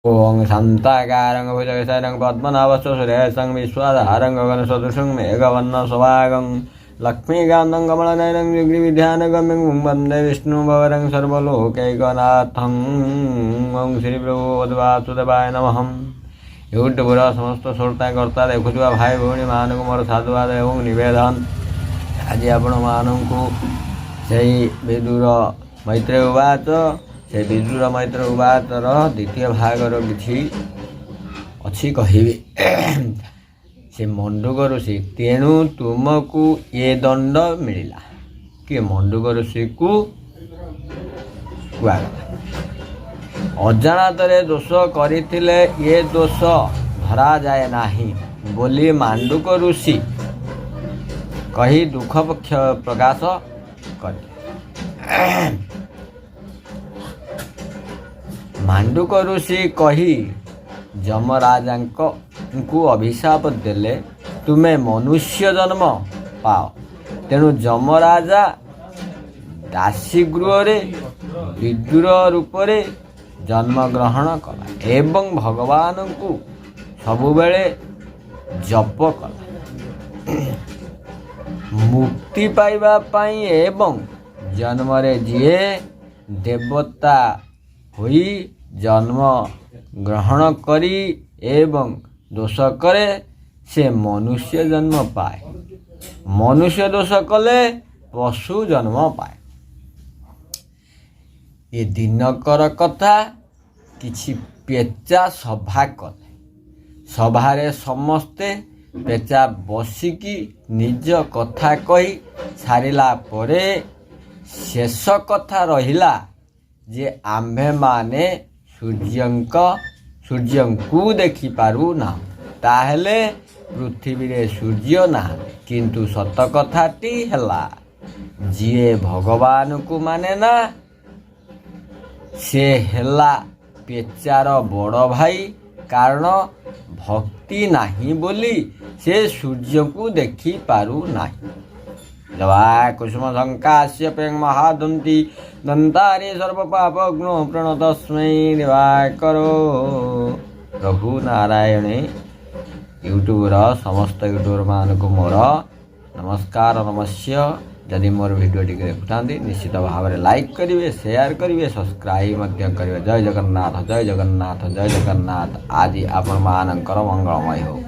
ଓଁ ଶାନ୍ତାକାରଂ ଭୁଜଗଶୟନଂ ପଦ୍ମନାଭସ୍ୟ ସୁରେଶଂ ବିଶ୍ୱାଧାରଂ ଗଗନସଦୃଶଂ ମେଘବର୍ଣ୍ଣ ଶୋଭାଗଂ ଲକ୍ଷ୍ମୀକାନ୍ତଂ କମଳନୟନଂ ଯୁଗ୍ରିବିଧ୍ୟାନଗମ୍ୟଂ ବନ୍ଦେ ବିଷ୍ଣୁଭବରଂ ସର୍ବଲୋକୈକନାଥଂ। ଓଁ ଶ୍ରୀ ପ୍ରଭୁ ବାସୁଦେବାୟ ନମଃ। ୟୁଟ୍ୟୁବର ସମସ୍ତ ଶ୍ରୋତା କର୍ତ୍ତା ଦେଖୁଥିବା ଭାଇ ଭଉଣୀମାନଙ୍କୁ ମୋର ସାଧୁବାଦ ଏବଂ ନିବେଦନ। ଆଜି ଆପଣମାନଙ୍କୁ ସେଇ ବିଦୁର ମୈତ୍ରେୟ ଉବାଚ, ସେ ବିଦୁର ମୈତ୍ରେୟ ଉବାଚର ଦ୍ୱିତୀୟ ଭାଗର କିଛି ଅଛି କହିବି। ସେ ମଣ୍ଡୁକ ଋଷି, ତେଣୁ ତୁମକୁ ଏ ଦଣ୍ଡ ମିଳିଲା। କିଏ? ମଣ୍ଡୁକ ଋଷିକୁ କୁହାଗଲା, ଅଜାଣତରେ ଦୋଷ କରିଥିଲେ ଏ ଦୋଷ ଧରାଯାଏ ନାହିଁ ବୋଲି ମାଣ୍ଡୁକ ଋଷି କହି ଦୁଃଖ ପକ୍ଷ ପ୍ରକାଶ କଲେ। ମାଣ୍ଡୁକ ଋଷି କହି ଯମରାଜାଙ୍କୁ ଅଭିଶାପ ଦେଲେ, ତୁମେ ମନୁଷ୍ୟ ଜନ୍ମ ପାଅ। ତେଣୁ ଯମରାଜା ଦାସୀ ଗୃହରେ ବିଦୁର ରୂପରେ ଜନ୍ମଗ୍ରହଣ କଲା ଏବଂ ଭଗବାନଙ୍କୁ ସବୁବେଳେ ଜପ କଲା ମୁକ୍ତି ପାଇବା ପାଇଁ। ଏବଂ ଜନ୍ମରେ ଯିଏ ଦେବତା ହୋଇ ଜନ୍ମ ଗ୍ରହଣ କରି ଏବଂ ଦୋଷ କରେ, ସେ ମନୁଷ୍ୟ ଜନ୍ମ ପାଏ। ମନୁଷ୍ୟ ଦୋଷ କଲେ ପଶୁ ଜନ୍ମ ପାଏ। ଏ ଦିନକର କଥା, କିଛି ପେଚା ସଭା କଲେ। ସଭାରେ ସମସ୍ତେ ପେଚା ବସିକି ନିଜ କଥା କହି ସାରିଲା ପରେ ଶେଷ କଥା ରହିଲା ଯେ ଆମ୍ଭେମାନେ ସୂର୍ଯ୍ୟଙ୍କୁ ଦେଖିପାରୁନାହୁଁ, ତାହେଲେ ପୃଥିବୀରେ ସୂର୍ଯ୍ୟ ନାହାନ୍ତି। କିନ୍ତୁ ସତ କଥାଟି ହେଲା, ଯିଏ ଭଗବାନଙ୍କୁ ମାନେ ନା, ସେ ହେଲା ପେଚାର ବଡ଼ ଭାଇ। କାରଣ ଭକ୍ତି ନାହିଁ ବୋଲି ସେ ସୂର୍ଯ୍ୟଙ୍କୁ ଦେଖିପାରୁନାହିଁ। କୁସୁମ ଶଙ୍କାଶ୍ୟପେ ମହାଦନ୍ତୀ ଦନ୍ତାରେ ସର୍ବପାପଘ୍ନୋ ପ୍ରଣତସ୍ମୈ ଦିବାକର ପ୍ରଭୁ ନାରାୟଣେ। ୟୁଟ୍ୟୁବର ସମସ୍ତ ୟୁଟ୍ୟୁବରମାନଙ୍କୁ ମୋର ନମସ୍କାର, ନମସ୍ୟ। ଯଦି ମୋର ଭିଡ଼ିଓ ଟିକେ ଦେଖୁଥାନ୍ତି, ନିଶ୍ଚିତ ଭାବରେ ଲାଇକ୍ କରିବେ, ସେୟାର କରିବେ, ସବସ୍କ୍ରାଇବ୍ ମଧ୍ୟ କରିବେ। ଜୟ ଜଗନ୍ନାଥ, ଜୟ ଜଗନ୍ନାଥ, ଜୟ ଜଗନ୍ନାଥ। ଆଜି ଆପଣମାନଙ୍କର ମଙ୍ଗଳମୟ ହେଉ।